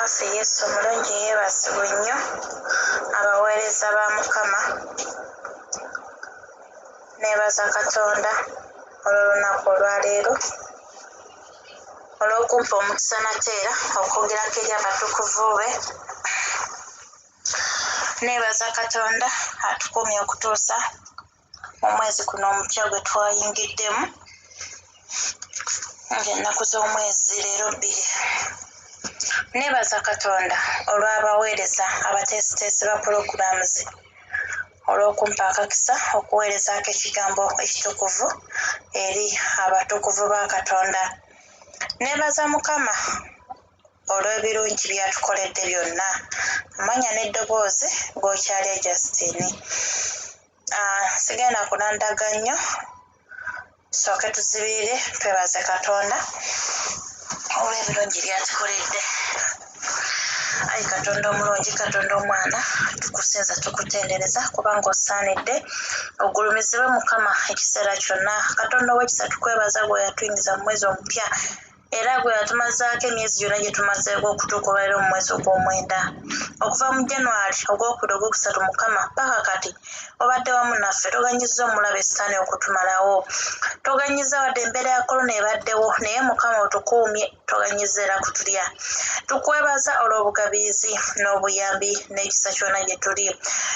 waffe Yesu omulungi yeebazibwe nnyo abaweereza ba Mukama. Neebaza Katonda olw'olunaku olwaleero olw'okumpa omukisa nate era okwogerako eri abatukuvu be. Neebaza Katonda atukuumye okutuusa mu mwezi guno omupya gwe twayingiddemu ng'ennaku z'omwezi leero 2. Neebaza Katonda olw'abaweereza abateesiteesi ba pulogulaamuzi olw'okumpa akakisa okuweerezaako ekigambo ekitukuvu eri abatukuvu ba Katonda. Neebaza Mukama olw'ebirungi by'atukoledde byonna. Amannya n'eddoboozi Gwokyalya Justine. Ah, sigenda kulandaga nnyo, tusooke tuzibirire twebaze Katonda olw'ebirungi by'atukoledde. Ayi Katonda omulungi, Katonda omwana, tukusinza tukutendereza kubanga osaanidde ogulumizibwe Mukama ekiseera kyonna. Katonda ow'ekisa tukwebaza gwe yatuyingiza mu mwezi omupya era gwe yatumazaako emyezi gyonna gye tumazeeko okutuuka olwaleero mu mwezi ogw'omwenda okuva mu January, ogwokubiri, ogwokusatu, Mukama, paka kati obadde wamu naffe. Toganyizza omulabe sitaani okutumalawo, toganyizza wadde embeera ya korona ebaddewo, naye Mukama otukuumye, toganyizza era kutulya. Tukwebaza olw'obugabirizi n'obuyambi n'ekisa kyona gye tuli.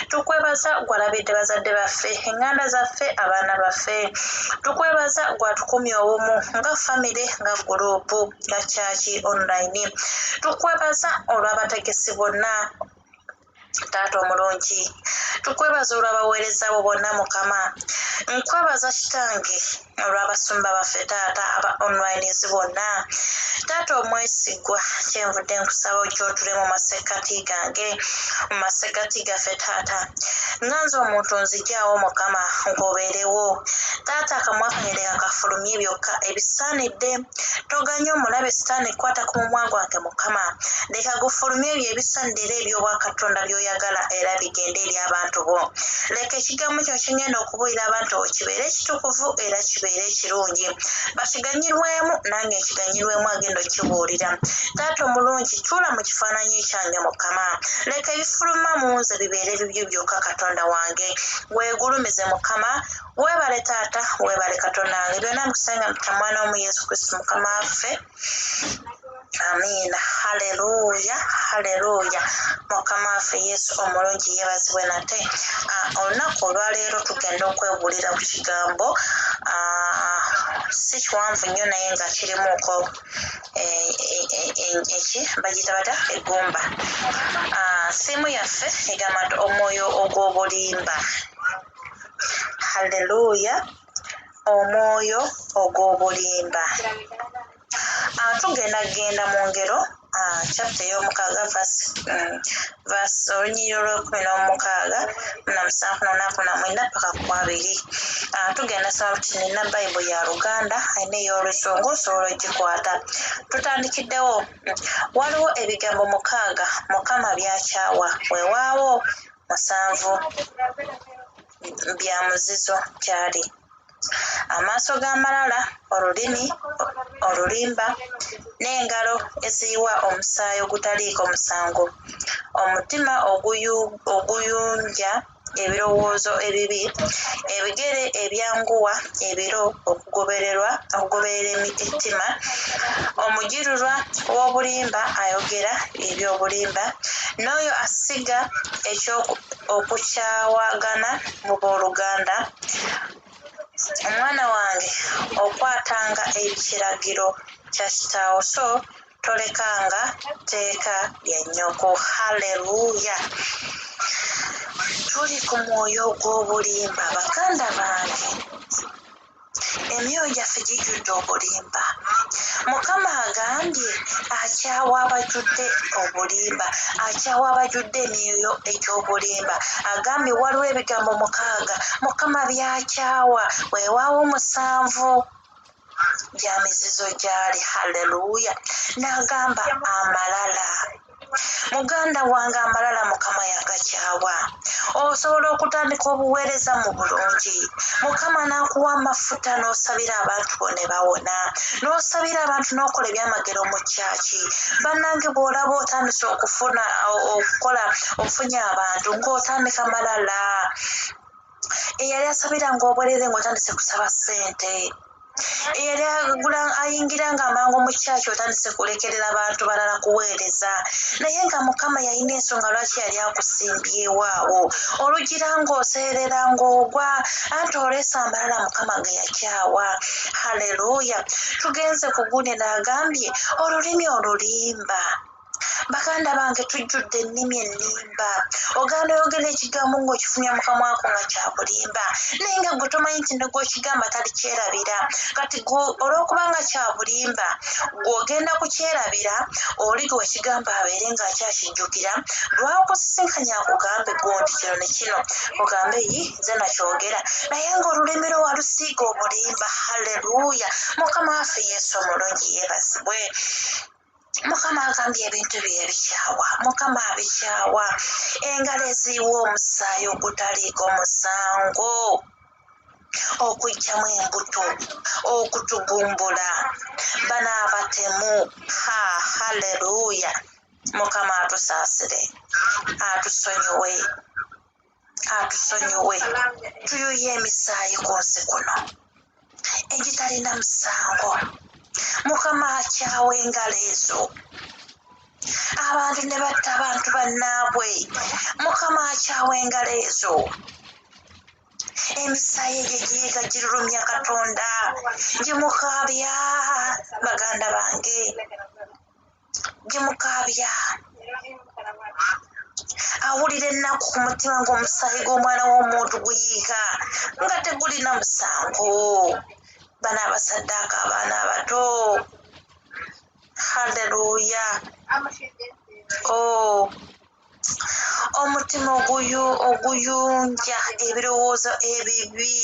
Tukwebaza gwalabidde bazadde baffe, eŋŋanda zaffe, abaana baffe. Tukwebaza gwatukumye obumu nga famire, nga gurupu, nga kyaki online. Tukwebaza olw'abategesi bonna, Taata omulungi. Tukwebaza olw'abaweereza bo bonna, Mukama. Nkwebaza Kitange olw'abasumba baffe, Taata, aba onlines bonna. Taata omwesigwa, kyenvudde nkusaba ojje otule mu masekkati gange, mu masekkati gaffe, Taata. Nga nze omuntu nzijaawo, Mukama, nkobeerewo. Taata, akamwa kange leka kafulumye byokka ebisaanidde. Toganya omulabe sitaani kukwata ku mumwa gwange, Mukama. Leka gufulumye ebyo ebisaanidde era eby'obwakatonda by'oyagala era bigende eri abantu bo. Leka ekigambo kino kye ŋŋenda okubuulira abantu bo kibeere ekitukuvu era kibeere ekirungi. Bakiganyirwemu nange nkiganyirwemu agenda okukibuulira. Taata omulungi, tuula mu kifaananyi kyange, Mukama. Leka ebifuluma mu nze bibeere bibyo byokka, Katonda wange. Weegulumize, Mukama. Weebale Taata, weebale Katonda wange. Byonna mbikusenga mu Mwana wo mu Yesu Kristo Mukama waffe. Amiina. Haleluya, haleluya. Mukama waffe Yesu omulungi yeebazibwe nate. Ah, olunaku olwaleero tugenda okwebuulira ku kigambo, ah, si kiwanvu nnyo naye nga kirimuuko eh, eh, eh, eki bagiyita batya eggumba. Ah, siimu yaffe egamba nti omwoyo ogw'obulimba. Haleluya, omwoyo ogw'obulimba. Ah, tugenda kugenda mu ngero, ah, chapter ey'omukaaga, verse olunyiriri olw'ekumi n'omukaaga na musanvu nonaku na mwenda paka ku abiri. Ah, tugenda soma buti. Nina Bayibuli ya Luganda, alina ey'Oluzungu osobola ogikwata. Tutandikiddewo. Waliwo ebigambo mukaaga Mukama byakyawa, weewaawo musanvu bya muzizo gy'ali: amaaso g'amalala, olulimi olulimba, n'engalo eziyiwa omusaayi ogutaliiko musango, omutima oguyunja ebirowoozo ebibi, ebigere ebyanguwa ebiro okugobererwa okugoberera ettima, omujulirwa w'obulimba ayogera eby'obulimba, n'oyo asiga eky'okukyawagana mu booluganda. Omwana wange, okwatanga ekiragiro kya kitaawo, so tolekanga tteeka lya nnyoko. Haleluya! Tuli ku mwoyo ogw'obulimba, baganda bange. Emyoyo gyaffe gijjudde obulimba. Mukama agambye akyawa abajjudde obulimba, akyawa abajjudde emyoyo egy'obulimba. Agambye waliwo ebigambo mukaaga Mukama by'akyawa, weewaawo musanvu bya mizizo gy'ali. Haleluya! N'agamba amalala. Muganda wange, amalala Mukama yagakyawa. Osobola okutandika obuweereza mu bulungi, Mukama n'akuwa amafuta, n'osabira abantu bo ne bawona, n'osabira abantu n'okola ebyamagero mu kyaki. Bannange, bw'olaba otandise okufuna okukola, ofunye abantu, ng'otandika malala. Eyali asabira ng'obwerere, ng'otandise kusaba ssente. Eyali ayingira nga amangu mu kyaki, otandise kulekerera bantu balala kuweereza. Naye nga Mukama yalina ensonga lwaki yali akusimbyewo awo. Olugira ng'oseerera, ng'ogwa, anti oleesa amalala Mukama ge yakyawa. Haleluya! Tugenze ku gundi, n'agambye olulimi olulimba. Baganda bange, tujjudde ennimi ennimba. Oganda oyogera ekigambo ng'okifumya mu kamwako nga kya bulimba, naye nga gwe tomanyi nti ne gw'okigamba talikyerabira. Kati gwe olw'okubanga kya bulimba, gwe ogenda kukyerabira, oli gwe wakigamba abeere ng'akyakijjukira, lwakusisinkanya akugambe gundi kino ne kino, ogambe, "Yi, nze nakyogera," naye ng'olulimi lwo walusiiga obulimba. Halleluya! Mukama waffe Yesu omulungi yeebazibwe. Mukama agambye ebintu bye yabikyawa. Mukama abikyawa. Engalo eziyiwa omusaayi ogutaliiko musango, okuggyamu embuto, okutugumbula bano abatemu. Ha, halleluya! Mukama atusaasire, atusonyiwe, atusonyiwe. Tuyuye emisaayi ku nsi kuno egitalina musango. Mukama akyawa engalo ezo, abantu ne batta abantu bannaabwe. Mukama akyawa engalo ezo. Emisaayi egyo egiyiga girulumya Katonda, gimukaabya. Baganda bange, gimukaabya. Awulira ennaku ku mutima ng'omusaayi gw'omwana w'omuntu guyiika nga tegulina musango. Bano abasaddaaka abaana abato. Halleluya! Oh, omutima oguyunja ebirowoozo ebibi.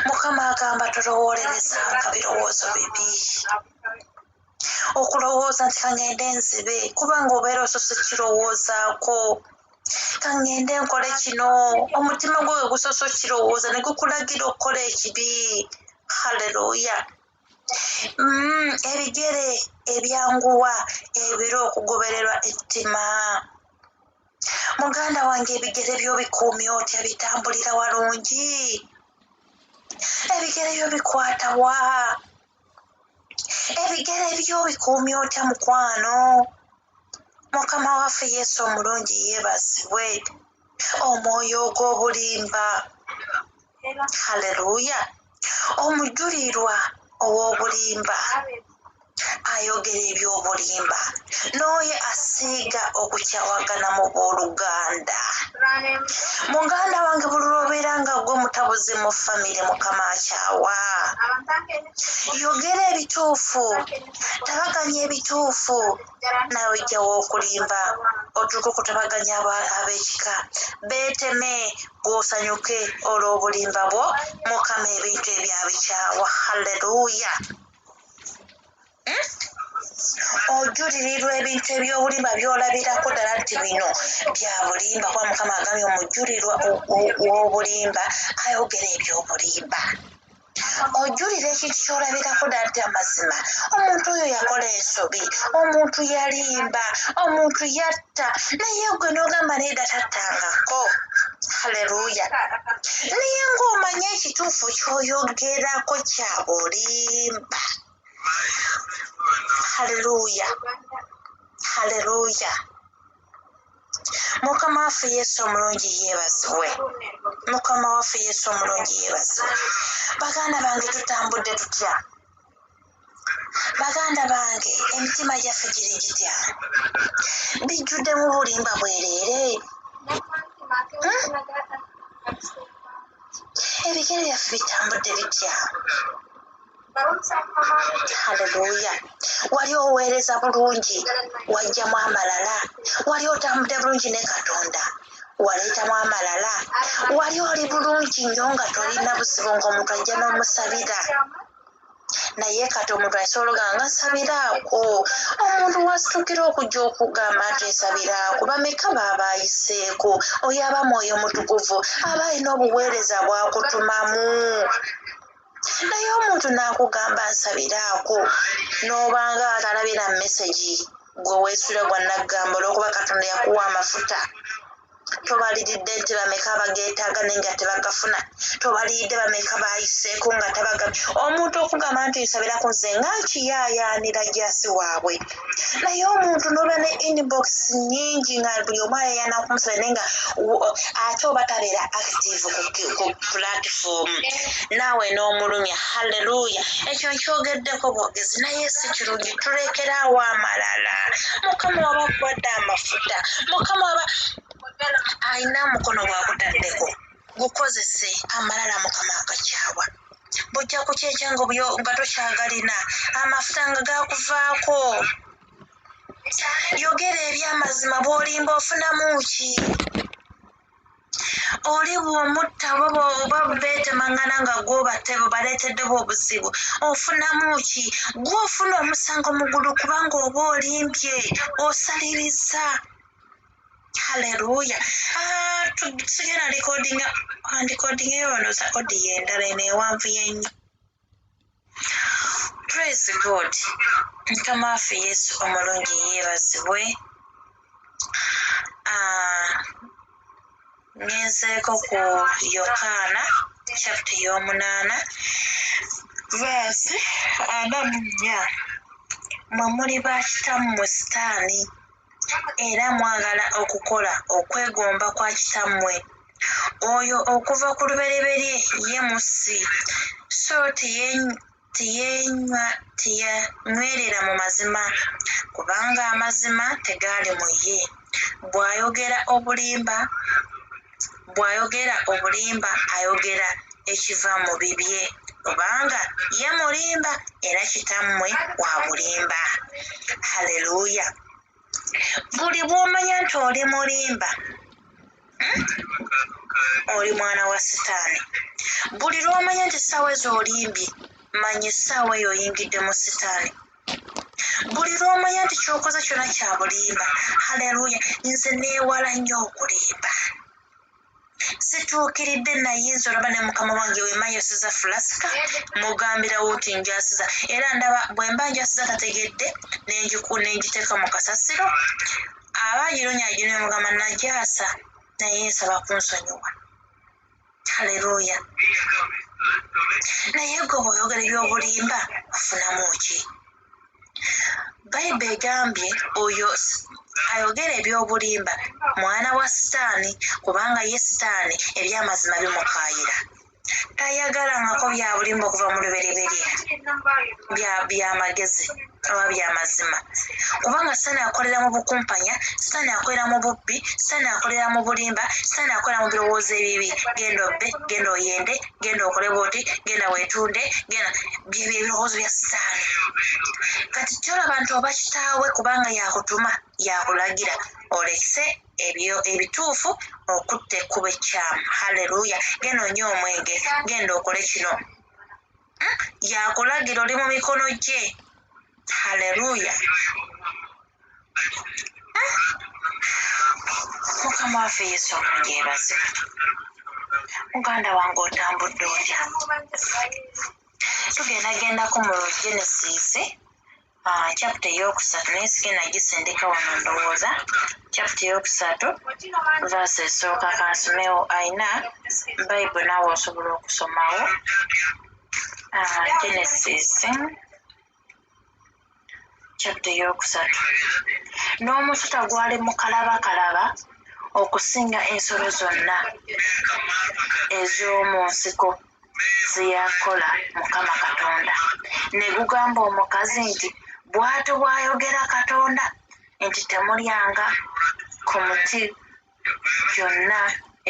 Mukama agamba tolowoolerezanga birowoozo bibi. Okulowooza nti kaŋŋende nzibe, kubanga obeera osoose kirowoozaako, kaŋŋende nkole kino, omutima gwe we gusoose okirowooza ne gukulagira okukola ekibi. Halleluya! Ebigere ebyanguwa ebiro okugobererwa ettima. Muganda wange, ebigere byo bikuumye otya? Bitambulira walungi? Ebigere byo bikwata wa? Ebigere byo bikuumye otya, mukwano? Mukama waffe Yesu omulungi yeebazibwe. Omwoyo ogw'obulimba. Halleluya! Omujulirwa ow'obulimba ayogera ebyobulimba, n'oyo asiiga okukyawagana mu booluganda. Muganda wange, buli lwobeera nga gwe mutabuzi mu famire, Mukama akyawa. Yogera ebituufu, tabaganya ebituufu, nawe ojjawo okulimba, otuuke okutabaganya ab'ekika beeteme, gw'osanyuke olw'obulimba bwo. Mukama ebintu ebyo abikyawa. Halleluya! Ojulirirwa ebintu ebyobulimba byolabirako ddala nti bino bya bulimba, kuba Mukama agambye omujulirwa w'obulimba ayogera ebyobulimba. Ojulira ekintu kyolabirako ddala nti amazima omuntu oyo yakola ensobi, omuntu yalimba, omuntu yatta, naye gwe n'ogamba nedda, tattangako. Halleluya! Naye ng'omanye ekituufu ky'oyogerako kya bulimba. Halleluya, halleluya! Mukama waffe Yesu omulungi yeebazibwe. Mukama waffe Yesu omulungi yeebazibwe. Baganda bange, tutambudde tutya? Baganda bange, emitima gyaffe giri gitya? Bijjuddemu bulimba bwereere? Ebigere byaffe bitambudde bitya? Halleluya! Wali oweereza bulungi, wajjamu amalala. Wali otambudde bulungi ne Katonda, waleetamu amalala. Wali oli bulungi nnyo nga tolina buzibu, ng'omuntu ajja n'omusabira. Naye kati omuntu asobola ogamba nga nsabiraako, omuntu wasitukira okujja okugamba nti nsabiraako, bameka baaba ayiseeko? Oyo aba Mwoyo Mutukuvu, aba alina obuweereza bwakutumamu. Naye omuntu n'akugamba nsabiraako, n'obanga atalabira mesegi, gwe weesula gwa naggamba olw'okuba Katonda yakuwa amafuta. Tobaliridde nti bameka abageetaaga naye nga tebagafuna, tobaliridde bameka baayiseeko nga tabagabye. Omuntu okugamba nti nsabirako, nze nga nkiyaayaanira jasi waabwe. Naye omuntu n'oba ne inbox nnyingi nga buli omu ayayaana kumusaba, naye nga ate oba tabeera active ku platform, naawe n'omulumya. Halleluya! Ekyo nkyogeddeko bwogezi, naye si kirungi. Tulekeraawo amalala. Mukama waba akuwadde amafuta, Mukama waba alina omukono gwakutaddeko, gukozese. Amalala Mukama agakyawa. Bujja kukyenkya nga tokyagalina amafuta, nga gakuvaako. Yogera ebyamazima. Bw'olimba ofunamu ki? Oli bw'omutta oba beetemaŋŋana nga gwobatte baleeteddebo obuzibu, ofunamu ki? Gw'ofuna omusango mugulu, kubanga oba olimbye, osaliriza. Haleluya! Ah, sigenda recordinga, recordinga eyo ndowooza audio endala eno ewanvu yennyo. Praise God! Mukama waffe Yesu omulungi yeebazibwe. Ah, ngenzeeko ku Yokaana chapter ey'omunaana verse 44. Mwe muli ba kitammwe Sitaani, era mwagala okukola okwegomba kwa kitammwe. Oyo okuva ku lubereberye ye mussi, so teyanywerera mu mazima, kubanga amazima tegaali mu ye. Bw'ayogera obulimba, ayogera ekiva mu bibye, kubanga ye mulimba era kitammwe wa bulimba. Haleluya! Buli bw'omanya nti oli mulimba, Oli mwana wa Sitaani. Buli lw'omanya nti essaawa ezo olimbye, manya essaawa eyo oyingidde mu Sitaani. Buli lw'omanya nti ky'okoze kyonna kya bulimba. Haleluya! Nze neewala nnyo okulimba. Situukiridde, naye nze olaba ne mukama wange wemayosiza flask, mugambirawo nti njasiza, era ndaba bwe mba njasiza tategedde, nengiteeka mu kasasiro, aba aginoonya aginoonya, mugamba najasa, naye nsaba kunsonyiwa. Haleluya! Naye gwe bw'oyogera ebyobulimba ofunamu ki? Bayibuli egambye oyo ayogera ebyobulimba mwana wa Sitaani, kubanga ye Sitaani ebyamazima bimukaayira, tayagalangako bya bulimba okuva mu lubereberye byamagezi oba byamazima, kubanga Sitaani akolera mu bukumpanya, Sitaani akolera mu bubbi, Sitaani akolera mu bulimba, Sitaani akolera mu birowoozo ebibi. Genda obbe, genda oyende, genda okole bwoti, genda weetunde, genda, byebyo ebirowoozo bya Sitaani. Kati kyolaba nti oba kitaawe, kubanga yakutuma, yakulagira olekise ebyo ebituufu okutta ekkubo ekkyamu. Halleluya! Genda onywe omwenge, genda okole kino. Yakulagira, oli mu mikono gye. Halleluya! Mukama waffe Yesu omulungi yeebazibwe. Muganda wange, otambudde otya? Tugendagendako mu Genesis chapter eyokusatu, naye sigenda gisindika wano. Ndowooza chapter eyokusatu verse esooka kansomewo. Ayina Bible naawe osobola okusomawo. Genesis chapter eyokusatu. N'omusota gwali mukalabakalaba okusinga ensolo zonna ez'omu nsiko ze yakola Mukama Katonda. Ne gugamba omukazi nti, "Bw'atyo bw'ayogera Katonda nti, 'Temulyanga ku muti gyonna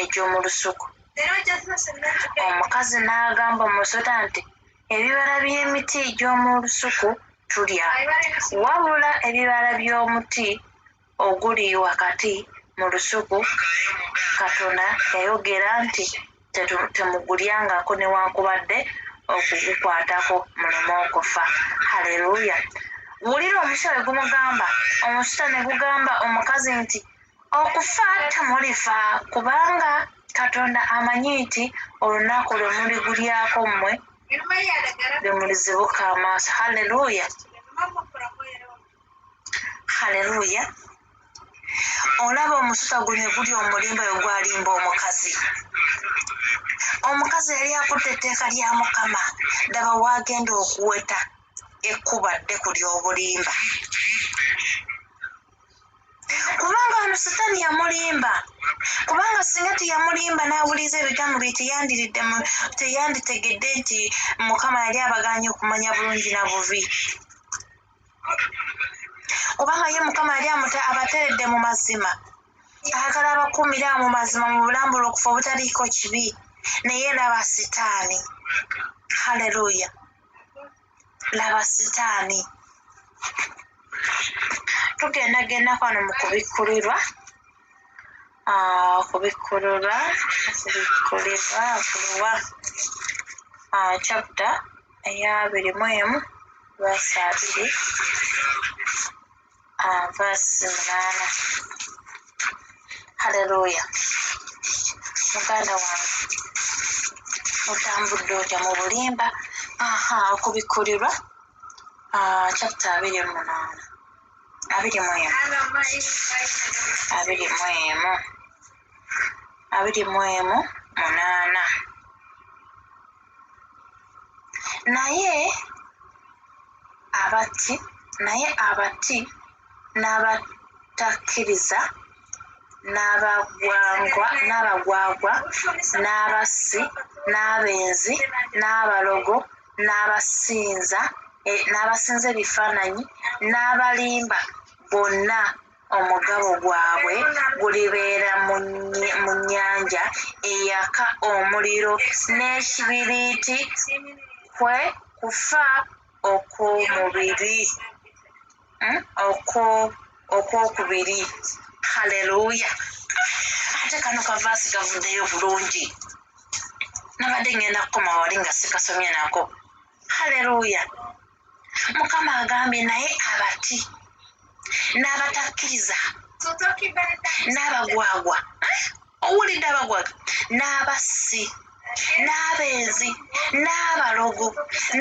egy'omu lusuku?'" Omukazi n'agamba omusota nti, "Ebibala by'emiti gy'omu lusuku tulya, wabula ebibala by'omuti oguli wakati mu lusuku, Katonda yayogera nti, 'Temugulyangako newankubadde okugukwatako muleme okufa. Haleluya! Wulira omusota bwe gumugamba, omusota ne gugamba omukazi nti, Okufa temulifa, kubanga Katonda amanyi nti olunaku lwe muligulyako mmwe lwe mulizibuka amaaso. Haleluya! Haleluya! Olaba omusota guno guli omulimba we gwalimba omukazi. Omukazi yali akutte etteeka lya Mukama, laba waagenda okuweta ekkubo adde ku ly'obulimba. Kubanga wano Sitaani yamulimba, kubanga singa teyamulimba n'awuliriza ebigambo bye teyandiridde teyanditegedde nti Mukama yali abagaanye okumanya bulungi na bubi. Kubanga ye Mukama yali abateredde mu mazima, ayagala abakuumire awo mu mazima mu bulambulukufu obutaliiko kibi. Naye laba Sitaani. Haleluya! Laba Sitaani. Tugenda gendako wano mu kubikkulirwa, okubikkulirwa, okubikkulirwa, okuluwa, chapter eya 21 verse 20, verse 8. Haleluya! Muganda wange, otambudde otya mu bulimba? Aha, okubikkulirwa chapter 28, 21, 21, 21 8. Naye abatti, naye abatti n'abatakkiriza n'abagwagwa, n'abagwagwa n'abassi n'abenzi n'abalogo n'abasinza n'abasinza ebifaananyi n'abalimba bonna omugabo gwabwe gulibeera mu nnyanja eyaka omuliro n'ekibiriiti, kwe kufa okw'omubiri, okwokubiri. Haleluya! Ate kano kavaasi kavuddeyo bulungi, nabadde ngenda kukoma wali nga sikasomye nako. Haleluya! Mukama agambye, naye abati n'abatakkiriza n'abagwagwa, owulidde, abagwagwa n'abassi n'abenzi n'abalogo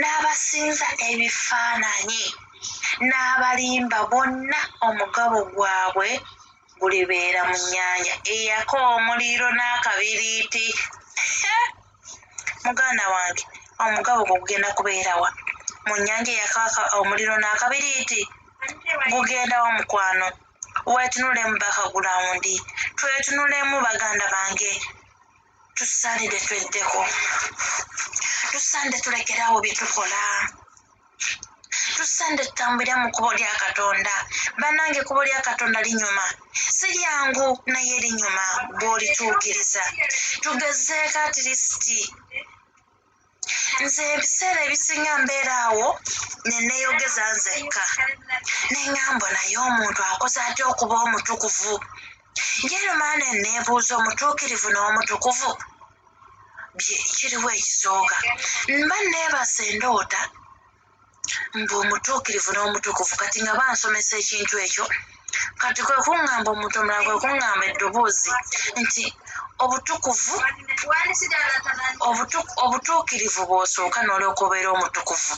n'abasinza ebifaananyi n'abalimba bonna omugabo gwabwe gulibeera mu nnyanja eyaka omuliro n'akabiriiti. Muganda wange, omugabo gwo gugenda kubeera wa? Mu nnyanja eyaka omuliro n'akabiriiti? Gugenda wa, mukwano? Weetunulemu background, twetunulemu baganda bange. Tusaanidde tweddeko, tusaanidde tulekerawo bye tukola, tusaanidde tutambulire mu kkubo lya Katonda. Bannange, ekkubo lya Katonda linyuma, si lyangu, naye linyuma bw'olituukiriza. Tugezeeko at least. Nze ebiseera ebisinga mbeera awo ne neeyogeza nzekka ne ŋŋamba, naye omuntu akoze atya okuba omutukuvu? Njerumala ne neebuuza, omutuukirivu n'omutukuvu kiriwo ekisooka? Mba neebase, ndoota mbu omutuukirivu n'omutukuvu. Kati nga bansomesa ekintu ekyo, kati kwe kuŋŋamba omuntu omulala, kwe kuŋŋamba eddoboozi nti obutukuvu, obutuukirivu bw'osooka n'olyoka obeera omutukuvu,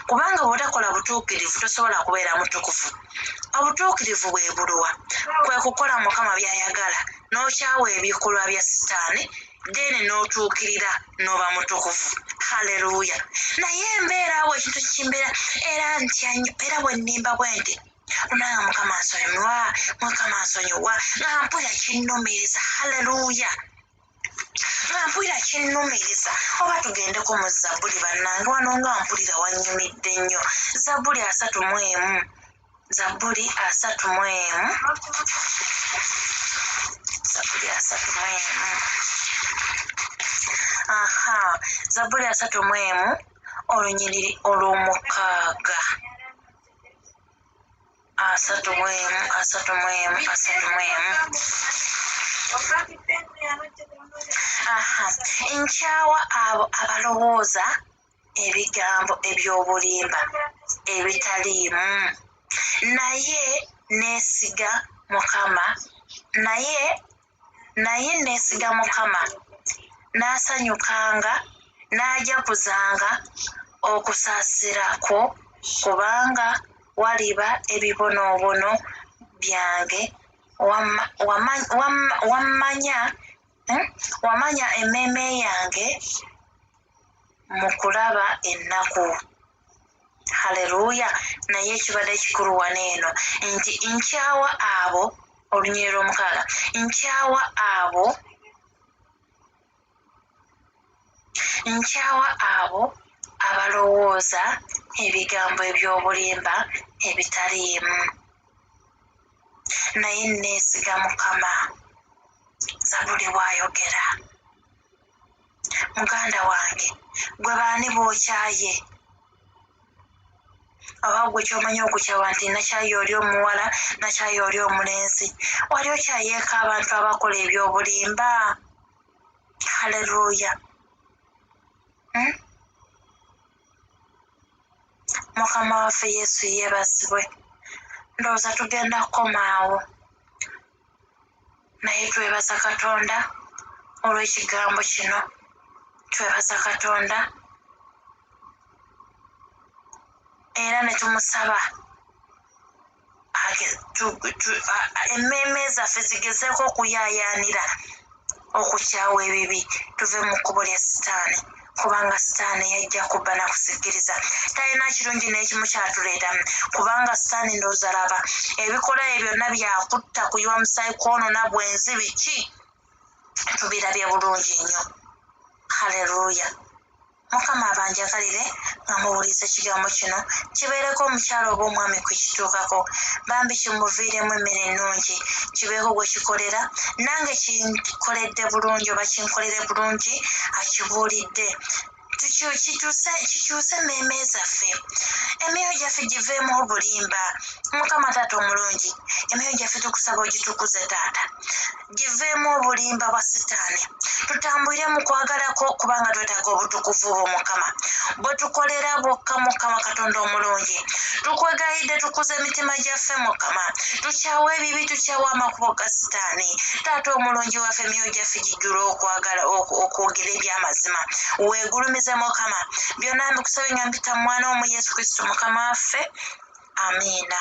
kubanga bw'otakola butuukirivu tosobola kubeera mutukuvu. Obutuukirivu bwe buluwa? Kwe kukola Mukama by'ayagala n'okyawa ebikolwa bya Sitaani, then n'otuukirira n'oba mutukuvu. Haleluya! Naye embeera awo ekintu kikimbeera era ntya nnyo, era bwe nnimba bwe nti lunanga, Mukama nsonyiwa, Mukama nsonyiwa, nga mpulira kinnumiriza. Haleluya! Nga mpulira kinnumiriza. Oba tugendeko mu Zabbuli, bannange, wano nga mpulira wannyumidde nnyo. Zabbuli 31, Zabbuli 31, Zabbuli 31. Aha, Zabbuli 31, olunyiriri olw'omukaaga. 31, 31, 31. Aha, nkyawa abo abalowooza ebigambo eby'obulimba ebitaliimu. Naye neesiga Mukama, naye naye neesiga Mukama, naasanyukanga, naajakuzanga okusaasira kwo, kubanga waliba ebibonoobono byange, wammanya wamanya emmeeme yange mu kulaba ennaku. Haleluya! Naye ekibadde ekikulu wano eno nti nkyawa abo, olunyiriri lw'omukaaga, nkyawa abo, nkyawa abo abalowooza ebigambo eby'obulimba ebitaliimu. Naye nneesiga Mukama, Zabuli bw'ayogera. Muganda wange, gwe baani b'okyaye? Oba gwe ky'omanyi okukyawa nti nakyaye oli omuwala, nakyaye oli omulenzi. Wali okyayeeko abantu abakola eby'obulimba? Haleluya! Mukama waffe Yesu yeebazibwe. Ndowooza tugenda kukoma awo. Naye twebaza Katonda olw'ekigambo kino. Twebaza Katonda era ne tumusaba emmeeme zaffe zigezeeko okuyaayaanira okukyawa ebibi, tuve mu kkubo lya Sitaani, kubanga Sitaani yajja kubba na kusikiriza. Talina kirungi n'ekimu kyatuleeta, kubanga Sitaani ndowooza laba ebikola bye byonna byakutta, kuyiwa musaayi, kwonoona, bwenzi, biki, tubirabye bulungi nnyo. Haleluya! Mukama abanjagalire nga muwuliriza ekigambo kino, kibeereko omukyala oba omwami kwe kituukako, bambi kimuviiremu emmere ennungi, kibeeko gwe kikolera, nange kinkoledde bulungi oba kinkolere bulungi akibuulidde. Kikyuse emmeeme zaffe, emyoyo gyaffe giveemu obulimba. Mukama taata omulungi, emyoyo gyaffe tukusaba ogitukuze taata, giveemu obulimba bwa Sitaani, tutambulire mu kwagala kwo, kubanga twetaaga obutukuvu bwo Mukama, bwe tukolera bwokka. Mukama Katonda omulungi, tukwegayidde tukuze emitima gyaffe Mukama, tukyawe ebibi, tukyawe amakubo ga Sitaani. Taata omulungi waffe, emyoyo gyaffe gijjula okwagala okwogera ebyamazima. Weegulumize Mukama. Byonna mbikusabe nga mpita mu mwana wo mu Yesu Kristo Mukama waffe, amiina.